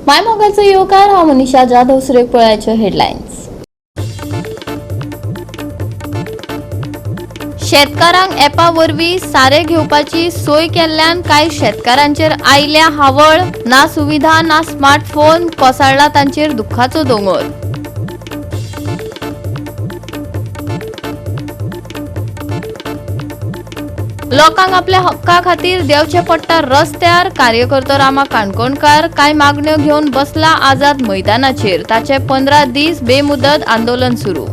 मायमोगाचो येवकार. हांव मनीषा जाधव. सुरेख पळयाच्यो हेडलायन्स. शेतकारांक एपा वरवीं सारें घेवपाची सोय केल्ल्यान कांय शेतकारांचेर आयल्या हावळ. ना सुविधा ना स्मार्टफोन, कोसळ्ळा तांचेर दुख्खाचो दोंगर. लोकांक आपल्या हक्का खातीर देंवचें पडटा रस्त्यार. कार्यकर्तो रामा काणकोणकार कांय मागण्यो घेवन बसला आझाद मैदानाचेर. ताचे 15 दीस बेमुदत आंदोलन सुरू.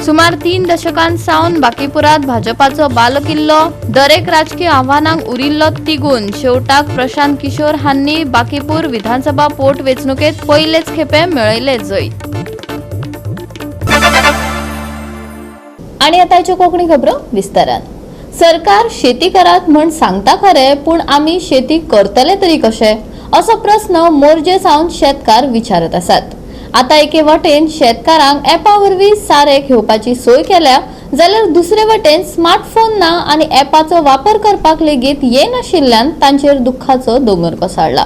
सुमार 3 दशकां सावन बाकीपुरात भाजपाचो बालकिल्लो. दरेक राजकीय आव्हानांक उरिल्लो तिगून. शेवटाक प्रशांत किशोर हांणी बाकीपूर विधानसभा पोट वेंचणुकेत पयलेच खेपे मेळयले जैत. आणि आतांच्यो कोंकणी खबरो विस्तारान. सरकार शेती करात म्हण सांगता खरें, पूण आमी शेती करतले तरी कशे, असो प्रस्न मोरजे सावन शेतकार विचारत आसात. आतां एके वटेन शेतकारांक एपा वरवीं सारें घेवपाची सोय केल्या, जाल्यार दुसरे वटेन स्मार्टफोन ना आनी एपाचो वापर करपाक लेगीत येनाशिल्ल्यान तांचेर दुख्खाचो दोंगर कोसळ्ळा.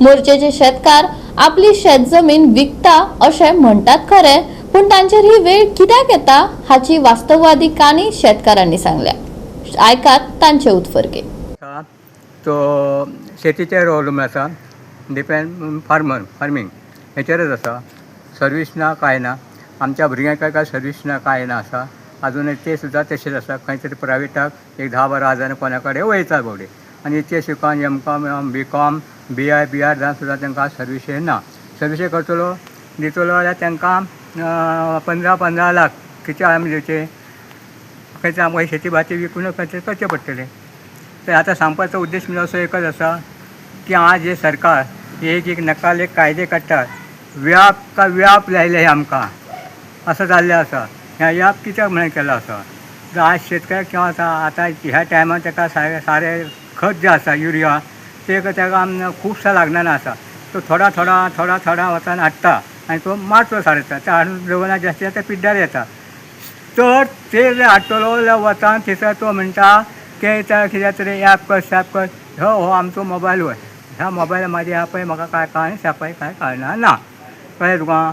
मोरजेचे शेतकार आपली शेत जमीन विकता अशें म्हणटात खरें, पूण तांचेर ही वेळ कित्याक येता हाची वास्तववादी काणी शेतकारांनी सांगल्या. आयकात तांचे उत्फर्के. आसा तो शेतीचेर अवलंबून आसा. डिपेंड फार्मर, फार्मींग हेचेरच आसा. सर्वीस ना, कांय ना. आमच्या भुरग्यांक काय सर्वीस ना, कांय ना आसा. आजूनय ते सुद्दां तशेंच आसा. खंय तरी प्रायवेटाक एक 10-12 हजार कोणा कडेन वयता बावडे. आनी इतके शिकोन M Com, B Com, B I, B R जावन सुद्दां तांकां सर्वीस ना. सर्विसे करतलो दितलो जाल्यार तांकां 15-15 लाख कितें आमी दिवचे? खंयच आमकां शेती भाती विकून खंय तरी करचें पडटलें. तर आतां सांगपाचो उद्देश म्हणजे असो एकच आसा की आज हे सरकार एक एक नकाले कायदे काडटात. व्याप का व्याप लायले हे आमकां असो जाल्लें आसा. ह्या व्याप कित्याक म्हणून केलो आसा? तर आज शेतकऱ्याक कितें आसा, आतां ह्या टायमार ताका सारें खत जें आसा, युरिया, ते ताका खुबशें लागणार आसा. तो थोडा थोडा थोडा थोडा वचून हाडटा आनी तो मारतो सारें. ते हाडून दवरना, जास्ती ते पिड्ड्यार येता. तर ते जे हाडटलो जाल्यार वतान थंयसर तो म्हणटा की कित्याक तरी ॲप कर, सॅप कर. हो हो आमचो मोबायल वय, ह्या मोबायला म्हाजे ॲपय म्हाका कांय कांय सॅपय कांय कळना ना. कळ्ळें तुका?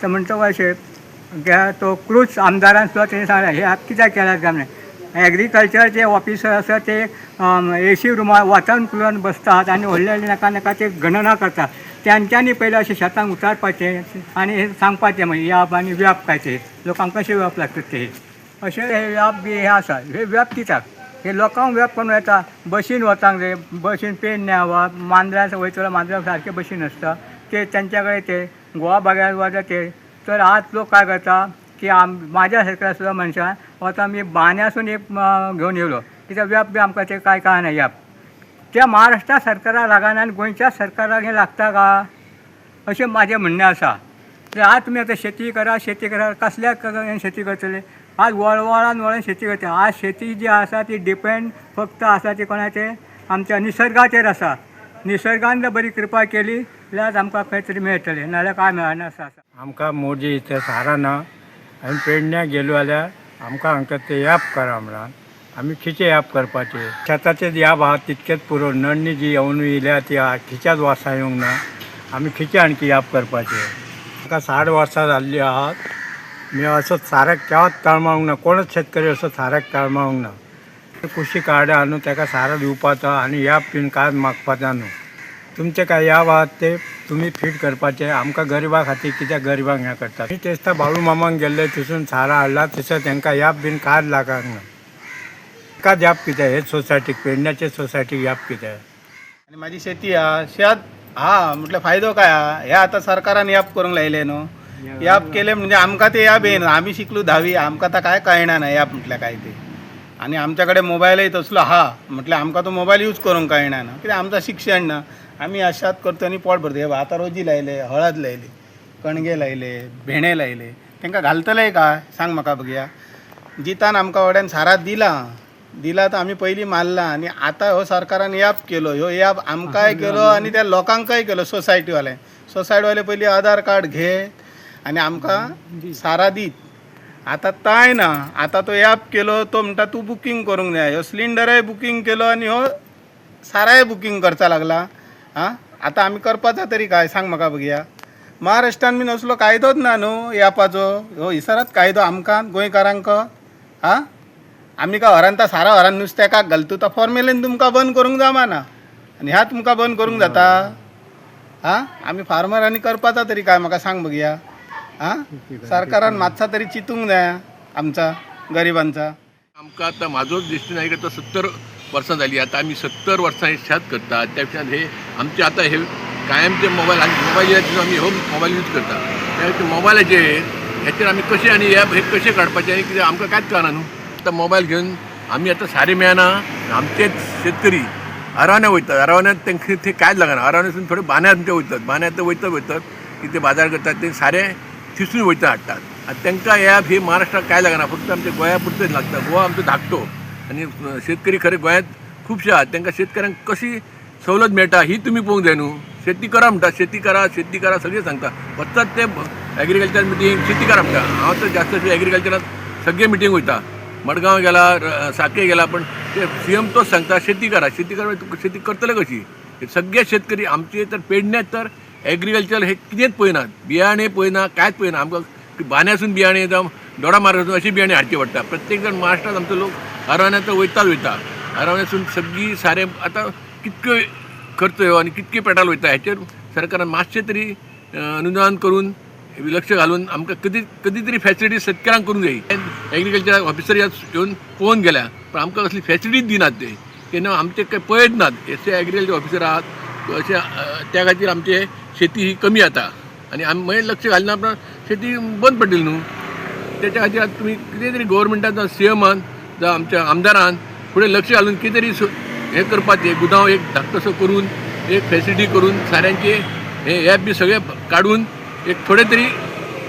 तर म्हणटकच अशें तो क्रूज आमदारान सुद्दां तेणी सांगलें, हे ॲप कित्याक केल्यात काय म्हणून. एग्रीकल्चर जे ऑफिसर आसा ते एसी रुमार वतान कुलान बसतात आनी व्हडले व्हडले नाका नाका ते गणना करतात. त्यांच्यांनी पयलें अशें शेतांक उतारपाचें आनी हे सांगपाचें, मागीर याप आनी व्याप काय ते लोकांक कशें व्याप लागतात ते अशें हे व्याप बी हे आसा. हे व्याप कित्याक? हे लोकांक व्याप करून येता. बशीन वतांक जाय, बशीन पेडण्या वा मांद्र्या वयतलो, मांद्र्या सारकें बशीन आसता ते तेंच्या कडेन, ते गोवा बाग्यार वता ते. तर आज लोक काय करता की म्हाज्या सारक्या सुद्दां मनशान वता, मी बांद्यासून एक घेवन येयलो, कित्याक व्याप बी आमकां ते कांय कळना. याप त्या महाराष्ट्रा सरकाराक लागना आनी गोंयच्या सरकाराक हें लागता का, अशें म्हाजें म्हणणें आसा. आज तुमी आतां शेती करा, शेती करा, कसल्या शेती करतले? आज वळवळान वळून शेती करता. आज शेती जी आसा ती डिपेंड फक्त आसा ती कोणाचेर? आमच्या निसर्गाचेर आसा. निसर्गान जर बरी कृपा केली जाल्यार आमकां खंय तरी मेळटलें, नाजाल्यार कांय मेळना. आसा आमकां मोरजे इथे सारां ना. आमी पेडण्यां गेलो जाल्यार आमकां हांकां ते याप करा म्हणान, आमी खिचे याप करपाचे? शेताचेच याप आहा तितकेच पुरो. नडणी जी येवन येयल्या ती खिच्याच वासां येवंक ना. आमी खिचे आणखी याप करपाचे? आमकां 60 वर्सां जाल्लीं आहात. मी असो साऱ्याक केव्हाच तळमाळूंक ना. कोणच शेतकरी असो साऱ्याक तळमाळूंक ना. कुशी काड्या न्हू ताका सारां दिवपाचो आनी याप बीन कांय मागपाचो न्हू. तुमचे काय याप आहात ते तुमी फीट करपाचे. आमकां गरिबा खातीर कित्याक गरिबांक हें करतात? आमी तेस्ता बाळू मामाक गेल्ले, थंयसून सारां हाडला. थंयसर तांकां याप बीन कांयच लागना. कांयच याप कित्याक हे सोसायटीक, पेडण्याचे सोसायटीक याप कित्याक? आनी म्हाजी शेती आहा, शेत आहा म्हटल्यार फायदो काय आहा? हे आतां सरकारान याप करूंक लायले न्हू. याप केले म्हणजे आमकां ते याप येयना. आमी शिकलो धावी, आमकां आतां कांय कळना ना याप म्हटल्यार काय ते. आनी आमच्या कडेन मोबायलय तसलो आहा म्हटल्यार आमकां तो मोबायल यूज करूंक कळना ना, कित्याक आमचो शिक्षण ना. आमी शेत करता आनी पोट भरता. हे आतां रोजी लायले, हळद लायली, कणगे लायले, भेंडे लायले, तांकां घालतले काय सांग म्हाका बघया. जितान आमकां वड्यान सारां दिलां, दिला तर आमी पयलीं मारला. आनी आतां हो सरकारान याप केलो, ह्यो याप आमकांय केलो आनी त्या लोकांकय केलो. सोसायटीवाले, सोसायटीवाले पयलीं आधार कार्ड घे आनी आमकां सारां दीत. आतां ताय ना. आतां तो ॲप केलो तो म्हणटा तूं बुकींग करूंक जाय. ह्यो सिलिंडरय बुकींग केलो आनी ह्यो साराय बुकींग करचा लागला. आं, आतां आमी करपाचा तरी काय सांग म्हाका बघया. महाराष्ट्रान बीन असलो कायदोच ना न्हू ॲपाचो. हो इसरात कायदो आमकां गोंयकारांक. आं, आमी काय व्हरान ता सारा व्हरान नुस्त्याकाक घालतू तो फॉर्मेलीन तुमकां बंद करूंक जमाना आनी ह्या तुमकां बंद करूंक जाता. आं, आमी फार्मरांनी करपाचा तरी काय म्हाका सांग बघया. आं, सरकारान मातसा तरी चिंतूंक जाय आमचा गरिबांचा. आमकां आतां म्हाजोच दिश्टीन आयक आतां 70 वर्सां जालीं. आतां आमी 70 वर्सां हे शेत करतात. त्या पेक्षा हे आमचे आतां हे कायमचे मोबायल आनी मोबायल आमी हो मोबायल यूज करता. त्या मोबायलाचेर हेचेर आमी कशें आनी ॲप हे कशें काडपाचें आनी कितें आमकां कांयच कळना न्हू. आतां मोबायल घेवन आमी आतां सारें मेळना. आमचेच शेतकरी अरावण्या वयतात. अरावण्यात तांकां ते कांयच लागना. अरावण्यासून थोडे बान्यार ते वयतात. बान्यार ते वयतात वयतात कितें बाजार करतात ते सारें थिसून वयता हाडटात. आनी तांकां ॲप हे महाराष्ट्राक कांय लागना. फक्त आमच्या गोंया पुरतेच लागता. गोवा आमचो धाकटो आनी शेतकरी खरें गोंयांत खुबशे आहात. तांकां शेतकऱ्यांक कशी सवलत मेळटा ही तुमी पळोवंक जाय न्हू. शेती करा म्हणटा, शेती करा शेती करा सगळें सांगता. वचतात ते एग्रीकल्चर मिटींग शेती करा म्हणटा. हांव तर जास्त एग्रीकल्चरात सगळे मिटींग वयता. मडगांव गेला, साके गेला, पण ते सी एम तोच सांगता शेती करा शेती करा. शेती करतले कशी? सगळे शेतकरी आमचे तर पेडण्यात तर एग्रीकल्चर हे कितेंच पळयनात. बियाणे पळयना, कांयच पळयना. आमकां बान्यासून बियाणे जावं दोडा मार्गासून अशी बियाणे हाडची पडटा. प्रत्येक जाण महाराष्ट्रात आमचो लोक अरवण्यात वयताच वयता. अरवण्यासून सगळी सारें आतां कितक्यो खर्च ह्यो आनी कितके पेट्रोल वयता हेचेर सरकारान मातशें तरी अनुदान करून लक्ष घालून आमकां कदी कदी तरी फॅसिलिटी शेतकऱ्यांक करूंक जाय. एग्रीकल्चर ऑफिसर येवन पळोवन गेल्या पण आमकां कसली फॅसिलिटीज दिनात ते. तेन्ना आमचे काय पळयत नात अशे एग्रीकल्चर ऑफिसर आहात अशें. त्या खातीर आमचे शेती ही कमी जाता आनी आमी मागीर लक्ष घालना पण शेती बंद पडटली न्हू. तेच्या खातीर आतां तुमी कितें तरी गव्हर्मेंटान जावं सी एमान जावं आमच्या आमदारान फुडें लक्ष घालून कितें तरी हें करपाचें. गुदांव एक धाकटोसो करून एक फॅसिलिटी करून साऱ्यांचे हे ॲप बी सगळे काडून एक थोडे तरी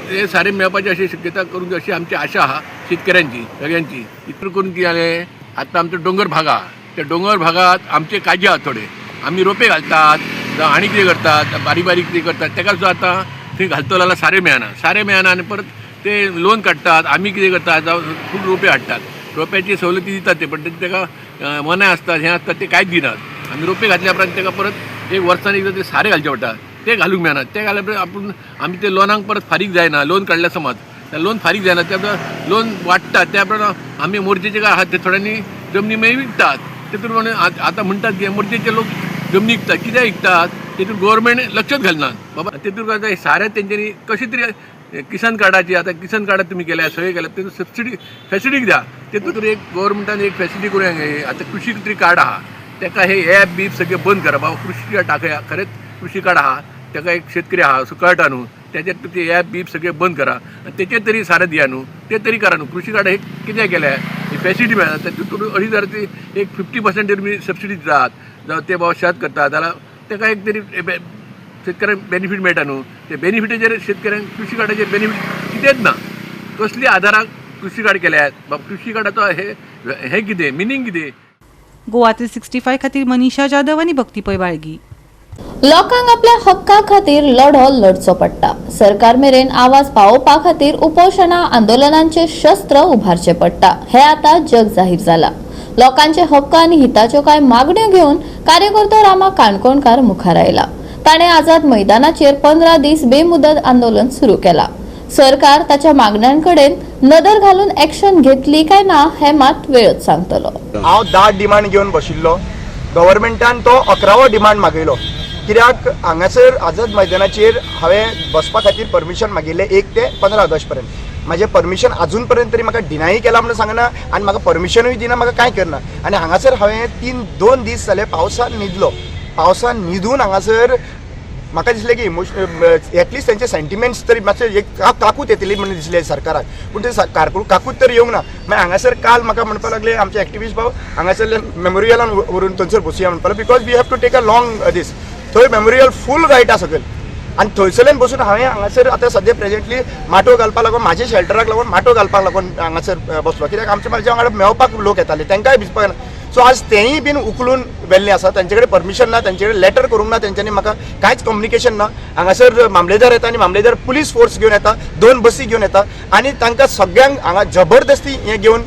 हे सारें मेळपाची अशी शक्यता करूंक अशी आमची आशा आहा शेतकऱ्यांची सगळ्यांची. इतलें करून कितें जालें आतां आमचो दोंगर भाग आहा. त्या दोंगर भागात आमचे काजी आहात थोडे. आमी रोपे घालतात जावं आनी कितें करतात बारीक बारीक कितें करतात. तेका सुद्दां आतां थंय घालतलो जाल्यार सारें मेळना. सारें मेळना आनी परत ते लोन काडटात. आमी कितें करतात जावं खूब रोपे हाडटात. रोप्याची सवलती दितात ते, पण तेका मनाय आसतात हें आसतात ते कांयच दिनात. आनी रोपे घातल्या उपरांत तेका परत एक वर्सान एकदां ते सारें घालचें पडटा. ते घालूंक मेळना. ते घालल्या उपरांत आपूण आमी ते लोनाक परत फारीक जायना. लोन काडल्या समज त्या लोन फारीक जायना. त्या उपरांत लोन वाडटा. त्या उपरांत आमी मोर्जेचे काय आहात ते थोड्यांनी जमनी मागीर विकतात. तेतून म्हणून आतां म्हणटात की मोर्जेचे लोक जमनी विकतात. कित्याक विकतात तेतून गव्हर्मेंट लक्षच घालना बाबा. तेतून काय सारें तेंच्यांनी कशें तरी किसान कार्डाची आतां किसान कार्डां तुमी केल्या सगळें केल्या तेतून सबसिडी फॅसिलिटी द्या. तेतून एक गव्हर्मेंटान एक फॅसिलिटी करूया. आतां कृषी तरी कार्ड आहा तेका हे ॲप बीप सगळें बंद करा बाबा. कृषी कार्ड टाकया. खरेंच कृषी कार्ड आहा तेका एक शेतकरी आहा असो कळटा न्हू. तेचेर तुमचे ॲप बीप सगळें बंद करा आनी तेचेर तरी सारें दिया न्हू. ते तरी करा न्हू. कृषी कार्ड हे कित्याक केल्या ही फॅसिलिटी मेळना. तेतून 2,500 ती एक 50% तरी तुमी सबसिडी दितात जावं ते बाबा शेत करतात जाल्यार तेका एक तरी शेतकऱ्यांक बेनिफीट मेळटा न्हू. ते बेनिफिटाचेर शेतकऱ्यांक कृषी कार्डाचेर बेनिफीट कितेंच ना. कसली आदाराक कृषी कार्ड केल्यात बाबा. कृषी कार्डाचो हे हें कितें मिनींग कितें. गोवा 365 खातीर मनीषा जाधव आनी भक्ती पै बाळगी. लोकांक आपल्या हक्का खातीर लढो लढचो पडटा. सरकार मेरेन आवाज पावोवपा खातीर उपोशणां आंदोलनांचे शस्त्र उभारचे पडटा हे आतां जग जाहीर जाला. लोकांचे हक्क आनी हिताच्यो कांय मागण्यो घेवन कार्यकर्तो रामा काणकोणकार मुखार आयला. ताणें आझाद मैदानाचेर 15 दीस बेमुदत आंदोलन सुरू केला. सरकार ताच्या मागण्यांकडेन नदर घालून एक्शन घेतली काय ना हे मात वेळच सांगतलो. हांव 10 डिमांड घेवन बशिल्लो. गव्हर्मेंटान तो 11वो डिमांड मागयलो. कित्याक हांगासर आझाद मैदानाचेर हांवें बसपा खातीर परमिशन मागिल्लें 1 ते 15 ऑगस्ट पर्यंत. म्हाजें परमिशन आजून पर्यंत तरी म्हाका डिनाय केलां म्हणून सांगना आनी म्हाका परमिशनूय दिना, म्हाका कांय करना. आनी हांगासर हांवें 2 दीस जाले पावसान न्हिदलो. पावसान न्हिदून हांगासर म्हाका दिसलें की एटलिस्ट तेंचे सेंटिमेंट्स तरी मातशे एक काकूत येतली म्हणून दिसलें सरकाराक, पूण ते काकूत तर येवंक ना. मागीर हांगासर काल म्हाका म्हणपाक लागले आमचे एक्टिविस्ट भाव हांगासरल्यान मेमोरियलान व्हरून थंयसर बसुया म्हणपाक, because we have to take a long दीस. थंय मेमोरियल फूल गायटा सकयल आनी थंयसरल्यान बसून हांवें हांगासर आतां सद्या प्रेजेंटली माटोव घालपाक लागून म्हाजे शेल्टराक लागून माटोव घालपाक लागून हांगासर बसलो. कित्याक आमचे म्हाज्या वांगडा मेळपाक लोक येताले, तांकांय भिजपाक ना. सो आज तेंय बीन उखलून व्हेल्लें आसा. तांचे कडेन परमिशन ना, तांचे कडेन लेटर करूंक ना, तेंच्यांनी म्हाका कांयच कम्युनिकेशन ना. हांगासर मामलेदार येता आनी मामलेदार पुलीस फोर्स घेवन येता, 2 बसी घेवन येता आनी तांकां सगळ्यांक हांगा जबरदस्ती हें घेवन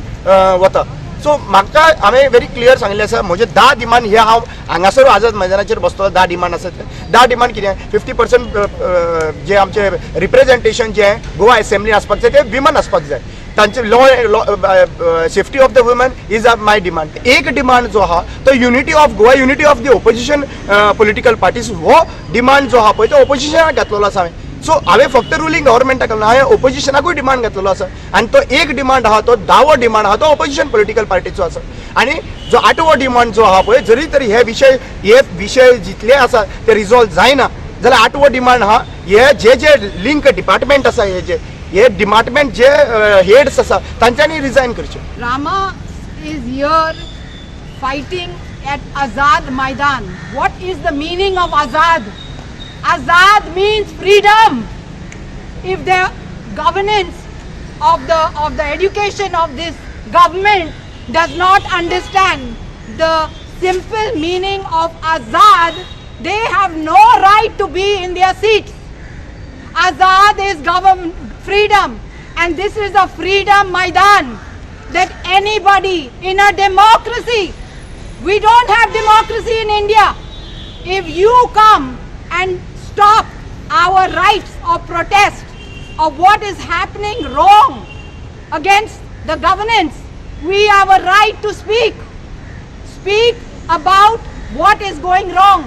वता. सो म्हाका हांवें व्हेरी क्लियर सांगिल्लें आसा, म्हजे 10 डिमांड हे हांव हांगासर आझाद मैदानाचेर बसतलो. 10 डिमांड आसा ते 10 डिमांड कितें, 50% जे आमचे रिप्रेझेंटेशन जे गोवा एसेंब्ली आसपाक जाय ते विमन आसपाक जाय. तांचे law safety of the women is a my demand. एक डिमांड जो आहा तो unity of Goa, unity of the opposition political parties, हो डिमांड जो आहा पळय तो ओपोजिशनाक घातलेलो आसा हांवें. सो हांवें फक्त रुलींग गव्हर्मेंटाक घालून हांवें ओपोजिशनाकूय डिमांड घातलेलो आसा आनी तो एक डिमांड आहा, तो 10वो डिमांड आहा तो ओपोजिशन पॉलिटिकल पार्टीचो आसा. आनी जो 8वो डिमांड जो आहा पळय, जरी तरी हे विशय जितले आसा ते रिजॉल्व जायना जाल्यार 8वो डिमांड आहा हे जे जे लिंक डिपार्टमेंट आसा, हे जे हे डिपार्टमेंट जे हेड्स आसा तांच्यांनी रिजायन करचे. Rama is here fighting at Azad Maidan. What is the meaning of Azad? Azad means freedom. If the governance of the education of this government does not understand the simple meaning of Azad, they have no right to be in their seats. Azad is government freedom, and this is a freedom Maidan that anybody in a democracy, we don't have democracy in India. If you come and stop our rights of protest of what is happening wrong against the governance, we have a right to speak about what is going wrong,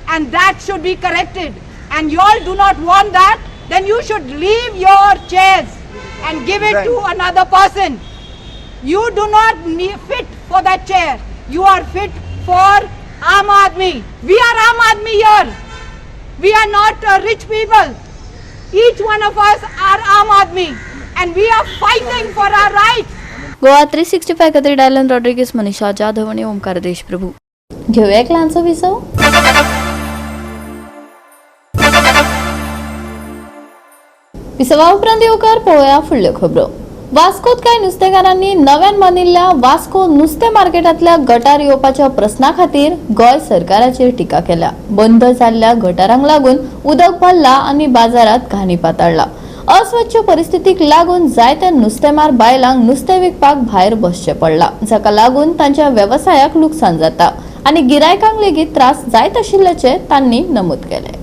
and that should be corrected. And you all do not want that, then you should leave your chairs and give it to another person. You do not fit for that chair. You are fit for Aam Aadmi. We are Aam Aadmi here. We are not rich people. Each one of us are Aam Aadmi, and we are fighting for our rights. Goa 365 खातीर Dylan Rodrigues, मनीषा जाधव आणि ओमकार देशप्रभू. घेऊया एक ल्हानसो विसव. विसवा उपरांत येवकार पळोवया फुडल्यो खबरो. वास्कोत कांय नुस्तेकारांनी नव्यान बांदिल्ल्या वास्को नुस्तें मार्केटांतल्या गटार येवपाच्या प्रस्ना खातीर गोंय सरकाराचेर टिका केल्या. बंद जाल्ल्या गटारांक लागून उदक भरला आनी बाजारात घाणी पातळ्ळा. अस्वच्छ परिस्थितीक लागून जायत्या नुस्तेमार बायलांक नुस्तें विकपाक भायर बसचें पडलां, जाका लागून तांच्या वेवसायाक लुकसाण जाता आनी गिरायकांक लेगीत त्रास जायत आशिल्ल्याचें तांणी नमूद केलें.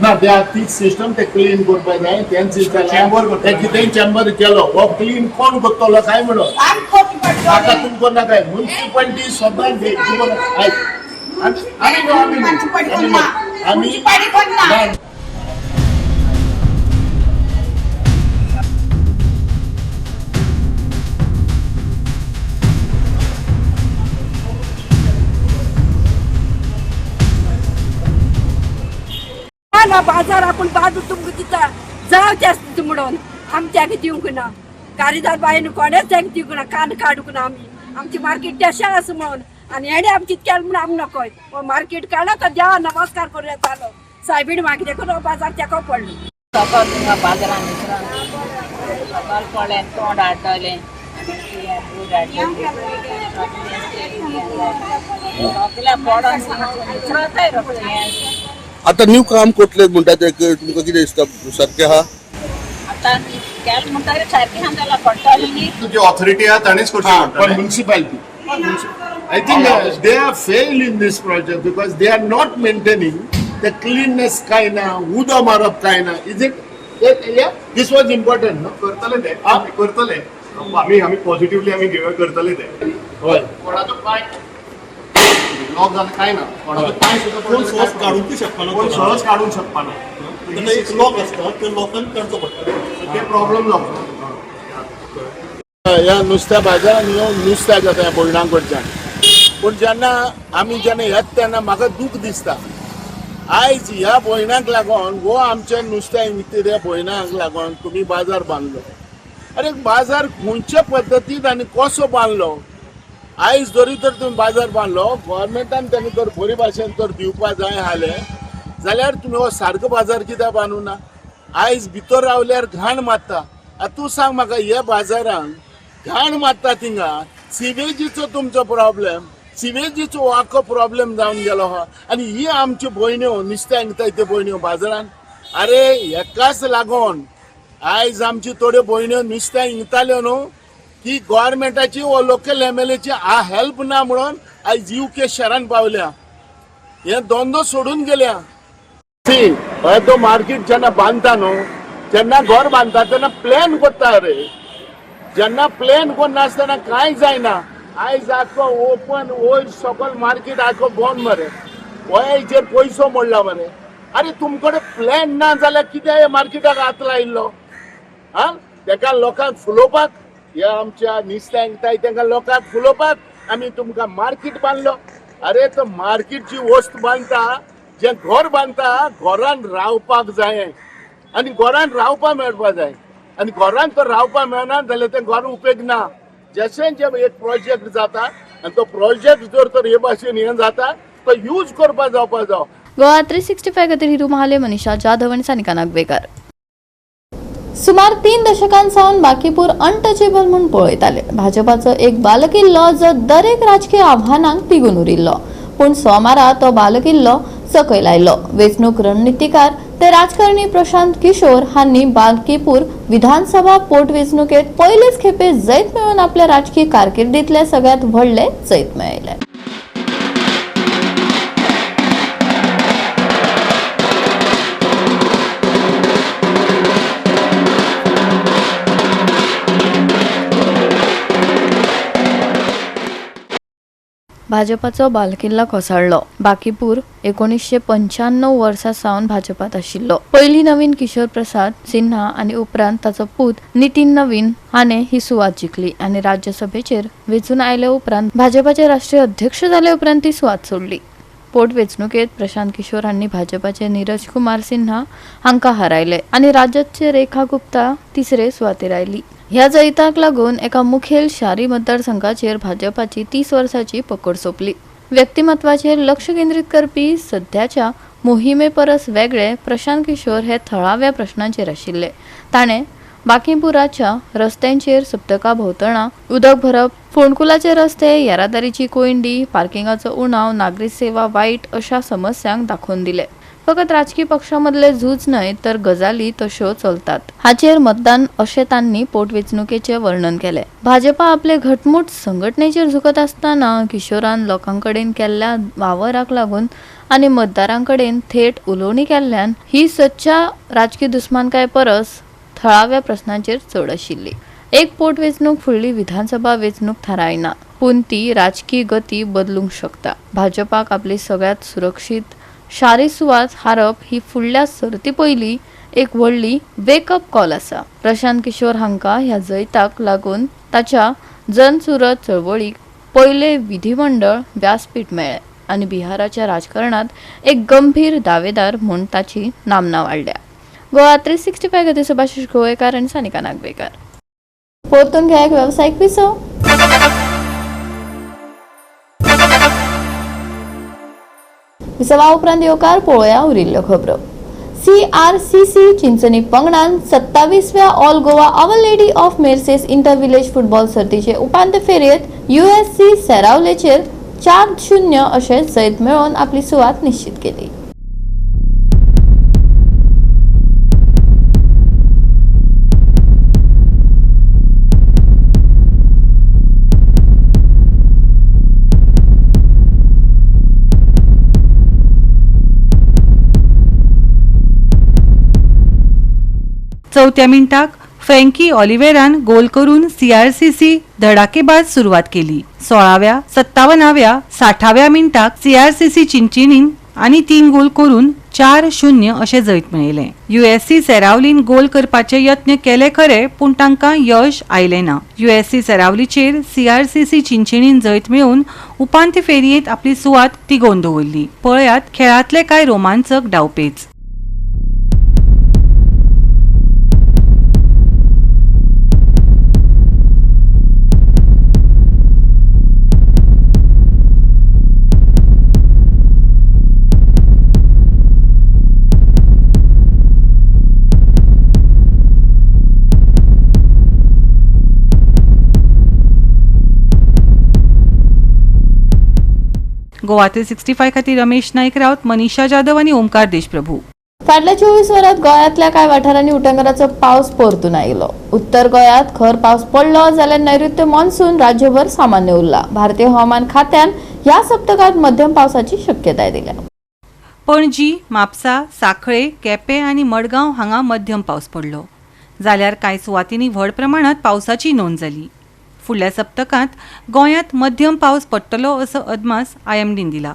ना त्या तीच सिस्टम ते क्लीन करपाक जाय. तेंच ते कितेंय चेंबर केलो हो क्लीन कोण करतलो काय म्हणून नाका तुमकां नाका. मुन्सिपालिटी सदां आमी ना बाजार आपण बाजू तुमकां दिता जावं जास्त म्हणून आमच्याक दिवंक ना. कारीदार बायन कोणेच तांकां दिवंक ना, कान काडूंक ना. आमी आमची मार्केट तशें आसा म्हणून आनी हेणें आमकां कितें केलें म्हणून आमी नकोय हो मार्केट काडलो तर देवा नमस्कार करूं येतालो. सायबीण मागीर देखून हो बाजार तेको पडलो. सकाळ तुमकां बाजारान सकाळ पडलें तोंड हाडटलें दूद हाडटलें सगळ्या पडोन विसरताय रोखडें. आता न्यू काम कोतले म्हणटा ते तुमकां कितें दिसता सारकें आहा? आतां केलें म्हणटकीर सारकें आहा जाल्यार पडटलें न्ही. तुजी ऑथॉरिटी आहा ताणेच करचें. पण municipality I think they have failed in this project because they are not maintaining the cleanness काय ना, उदक मारप काय ना. Is it this was important no? करतले ते करतले आमी आमी पॉझिटिव्हली आमी घेवया करतले ते. हय कोणाचो पांय ब्लॉक जालें काय ना, कोणाचो पांय सुद्दां कोण सहज काडूंक शकपाना, कोण सहज काडूंक शकपाना. ताका एक लॉक आसता, त्या लॉकान काडचो पडटा, ते प्रॉब्लम जावचो. ह्या नुस्त्या बाजारान येवन नुस्त्या जाता ह्या भयणां कडच्यान. पूण जेन्ना आमी जेन्ना येता तेन्ना म्हाका दूख दिसता. आयज ह्या भयणांक लागून वो आमच्या नुस्त्या विकता त्या भयणांक लागून तुमी बाजार बांदलो. अरे बाजार खंयच्या पद्दतीन आनी कसो बांदलो? आयज जरी तर तुमी बाजार बांदलो, गोवोरमेंटान तांकां जर बरे भाशेन जर दिवपा जाय आसलें जाल्यार तुमी हो सारको बाजार कित्याक बांदूं ना? आयज भितर रावल्यार घाण मारता. आतां तूं सांग म्हाका, ह्या बाजारान घाण मारता थिंगा सिवेजीचो तुमचो प्रॉब्लेम, सिवेजीचो आख्खो प्रॉब्लेम जावन गेलो आहा. आनी ही आमच्यो भयण्यो नुस्त्याक विकताय त्यो भयण्यो बाजारान, अरे हेकाच लागोन आयज आमच्यो थोड्यो भयण्यो नुस्त्याक विकताल्यो न्हू की गोवोरमेंटाची वो लोकल एमएलएची हेल्प ना म्हणून आयज युके शहरान पावल्या, हे धंदो सोडून गेल्या. सी हे तो मार्केट जेन्ना बांदता न्हू, जेन्ना घर बांदता तेन्ना प्लॅन करता रे, जेन्ना प्लॅन करनासतना कांय जायना. आयज आख्खो ओपन वयर सकल मार्केट आख्खो बंद मरे, वयाचेर पयसो मोडला मरे. अरे तुमकडे प्लॅन ना जाल्यार कित्याक हे मार्केटाक हात लायिल्लो? आं, तेका लोकांक फुलोवपाक, ह्या आमच्या नुस्त्यांक विकताय तेंकां लोकांक फुलोवपाक आमी तुमकां मार्केट बांदलो. अरे तो मार्केटची वस्त बांदता, जें घर बांदता घरान रावपाक जाय आनी घरान रावपाक मेळपा जाय, आनी घरान तो रावपाक मेळना जाल्यार तें घर उपेग ना. जशें जें एक प्रोजेक्ट जाता आनी तो प्रोजेक्ट जर तर हे भाशेन हें जाता तो यूज करपा जावपा जाव. गोवा 365 खातीर हिरू महाले, मनीषा जाधव आनी सानिका नागवेकर. सुमार 3 दशकां सावन बाकीपूर अनटचेबल म्हूण पळयताले. भाजपाचो एक बालकिल्लो जो दरेक राजकीय आव्हानांक तिगून उरिल्लो, पूण सोमारा तो बालकिल्लो सकयल आयलो. वेंचणूक रणनितीकार ते राजकारणी प्रशांत किशोर हांणी बाकीपूर विधानसभा पोटवेंचणुकेत पयलेच खेपे जैत मेळोवन आपल्या राजकीय कारकिर्दींतले सगळ्यात व्हडले जैत मेळयले. भाजपाचो बालकिल्ला कोसळ्ळो. बाकीपूर 1995 वर्सा सावन भाजपात आशिल्लो. पयलीं नवीन किशोर प्रसाद सिन्हा आनी उपरांत ताचो पूत नितीन नवीन हाणें ही सुवात जिखली आनी राज्यसभेचेर वेंचून आयले उपरांत भाजपाचे राष्ट्रीय अध्यक्ष जाले उपरांत ती सुवात सोडली. पोटवेंचणुकेत प्रशांत किशोर हांणी भाजपाचे नीरज कुमार सिन्हा हांकां हारायले आनी राज्याचे रेखा गुप्ता तिसरे सुवातेर आयली. ह्या जैताक लागून एका मुखेल शारी मतदारसंघाचेर भाजपाची 30 वर्सांची पकड सोंपली. व्यक्तिमत्वाचेर लक्ष केंद्रीत करपी सध्याच्या मोहिमे परस वेगळे प्रशांत किशोर हे थळाव्या प्रश्नांचेर आशिल्ले. ताणें बाकीपुराच्या रस्त्यांचेर सप्तका भोंवतणा उदक भरप, फोंडकुलाचे रस्ते, येरादारीची कोयंडी, पार्किंगाचो उणाव, नागरी सेवा वायट अशा समस्यांक दाखोवन दिले. फकत राजकी पक्षांमदले झूज न्हय तर गजाली तश्यो चलतात हाचेर मतदान अशें तांणी पोटवेंचणुकेचें वर्णन केलें. भाजपा आपले घटमूट संघटनेचेर झुकत आसतना किशोरान लोकांकडेन केल्ल्या वावराक लागून आनी मतदारांकडेन थेट उलोवणी केल्ल्यान ही सदच्या राजकी दुस्मानकाय परस थळाव्या प्रस्नांचेर चड आशिल्ली. एक पोटवेंचणूक फुडली विधानसभा वेंचणूक थारायना, पूण ती राजकी गती बदलूंक शकता. भाजपाक आपली सगळ्यात सुरक्षीत शारी सुवात हारप ही फुडल्या सर्ती पयली एक व्हडली वेकअप कॉल आसा. प्रशांत किशोर हांकां ह्या जैताक लागून ताच्या जनसुरत चळवळीक पयले विधिमंडळ व्यासपीठ मेळ्ळें आनी बिहाराच्या राजकारणांत एक गंभीर दावेदार म्हूण ताची नामना वाडल्या. गोवा 365 खातीर सुभाषिश गोवेकार आनी सानिका नागवेकर. परतून घ्या एक वेवसायीक विसव. विसवा उपरांत येवकार पळोवया उरिल्ल्यो खबरो. CRCC Chinchani पंगडान 27व्या all Goa our lady of Merces inter village football सर्तीचे उपांत्य फेरयेत USC सेरावलेचेर 4-0 अशें जैत मेळोवन आपली सुवात निश्चित केली. चवथ्या मिनटाक फ्रँकी ऑलिवेरान गोल करून सीआरसीसी धडाकेबाज सुरवात केली. 16व्या, 57व्या, 60व्या मिनटाक सीआरसीसी चिंचिनीन आनी 3 गोल करून 4-0 अशें जैत मेळयलें. यूएससी सेरावलीन गोल करपाचे यत्न केले खरे, पूण तांकां यश आयलें ना. यूएससी सेरावलीचेर सीआरसीसी चिंचिनीन जैत मेळोवन उपांत्य फेरयेंत आपली सुवात तिगोवन दवरली. पळयात खेळांतले कांय रोमांचक डावपेच. गोवा 365 खातीर रमेश नाईक राऊत, मनीषा जाधव आनी ओमकार देशप्रभू. फाटल्या 24 वरांत गोंयांतल्या कांय वाठारांनी उटंगराचो पावस परतून आयलो. उत्तर गोंयांत खर पावस पडलो जाल्यार नैऋत्य मॉन्सून राज्यभर सामान्य उरला. भारतीय हवामान खात्यान ह्या सप्तकांत मध्यम पावसाची शक्यताय दिल्या. पणजी, म्हापसा, सांखळे, केपें आनी मडगांव हांगा मध्यम पावस पडलो, जाल्यार कांय सुवातींनी व्हड प्रमाणात पावसाची नोंद जाली. फुडल्या सप्तकांत गोंयांत मध्यम पावस पडटलो असो अदमास आयएमडीन दिला.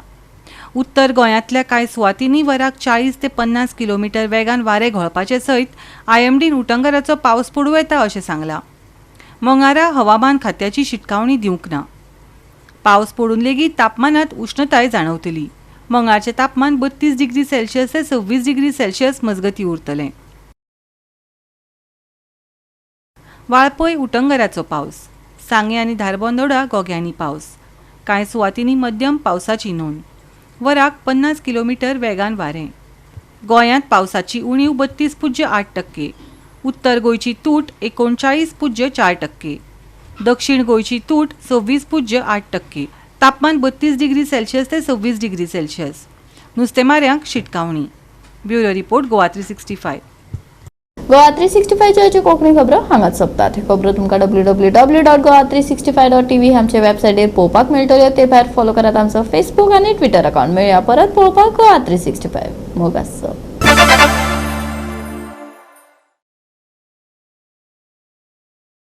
उत्तर गोंयांतल्या कांय सुवातींनी वराक 40 ते 50 किलोमिटर वेगान वारें घोळपाचे सयत आयएमडीन उटंगराचो पावस पडूं येता अशें सांगलां. मंगारा हवामान खात्याची शिटकावणी दिवंक ना. पावस पडून लेगीत तापमानात उश्णताय जाणवतली. मंगळाचें तापमान 32 डिग्री सेल्सियस ते 26 डिग्री सेल्सियस मजगतीं उरतलें. वाळपय उटंगराचो पावस. सांगें आनी धारबांदोडा गोग्यांनी पावस. कांय सुवातींनी मध्यम पावसाची नोंद. वराक 50 किलोमिटर वेगान वारें. गोंयांत पावसाची उणीव 32.8%. उत्तर गोंयची तूट 39.4%. दक्षिण गोंयची तूट 26.8%. तापमान 32 डिग्री सेल्सियस ते 26 डिग्री सेल्सियस. नुस्तेमाऱ्यांक शिटकावणी. Bureau report, Goa 365. Goa 365च्या Konkani खबरो हांगाच सोंपतात. ह्यो खबरो तुमकां www.goa365.tv आमच्या वेबसायटीर पळोवपाक मेळटल्यो. ते भायर फॉलो करात आमचो फेसबूक आनी ट्विटर अकाउंट. मेळया परत पळोवपाक गोवा 365. मोग आसचो.